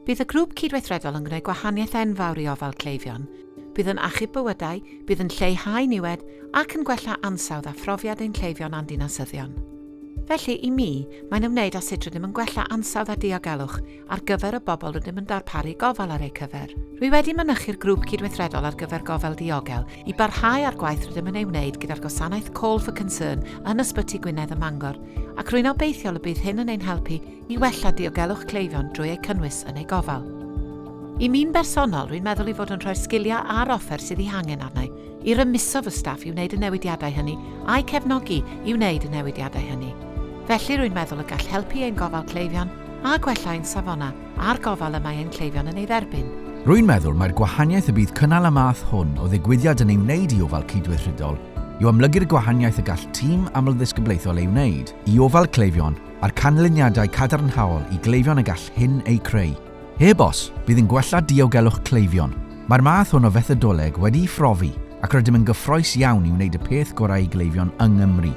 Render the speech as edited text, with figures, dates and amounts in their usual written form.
Bydd y grŵp cydweithredol yn gwneud gwahaniaeth enfawr i ofal cleifion, bydd yn achub bywydau, bydd yn lleihau niwed ac yn gwella ansawdd a phrofiad ein cleifion a'n dinasyddion. Felly, i mi, mae'n ymwneud â sut rydym yn gwella ansawdd a diogelwch ar gyfer y bobl rydym yn darparu gofal ar eu cyfer. Rwy wedi mynychu'r grŵp cydweithredol ar gyfer gofal diogel i barhau â'r gwaith rydym yn ei wneud gyda'r gwasanaeth Call for Concern yn Ysbyty Gwynedd ym Mangor, ac rwy'n obeithiol y bydd hyn yn ein helpu i wella diogelwch cleifion drwy eu cynnwys yn eu gofal. I mi'n bersonol, rwy'n meddwl ei fod yn rhoi'r sgiliau a'r offer sydd eu hangen arna i rymuso fy staff i wneud y newidiadau hynny a'u cefnogi i wneud y newidiadau hynny. Felly rwy'n meddwl y gall helpu ein gofal cleifion a gwella ein safonau a'r gofal y mae ein cleifion yn ei dderbyn. Rwy'n meddwl mai'r gwahaniaeth y bydd cynnal y math hwn o ddigwyddiad yn ei wneud i ofal cydweithredol yw amlygu'r gwahaniaeth y gall tîm amlddisgyblaethol ei wneud i ofal cleifion a'r canlyniadau cadarnhaol i gleifion y gall hyn eu creu. Heb os, bydd yn gwella diogelwch cleifion. Mae'r math hwn o fethodoleg wedi'i phrofi ac rydym yn gyffrous iawn i wneud y peth gorau i gleifion yng Nghymru.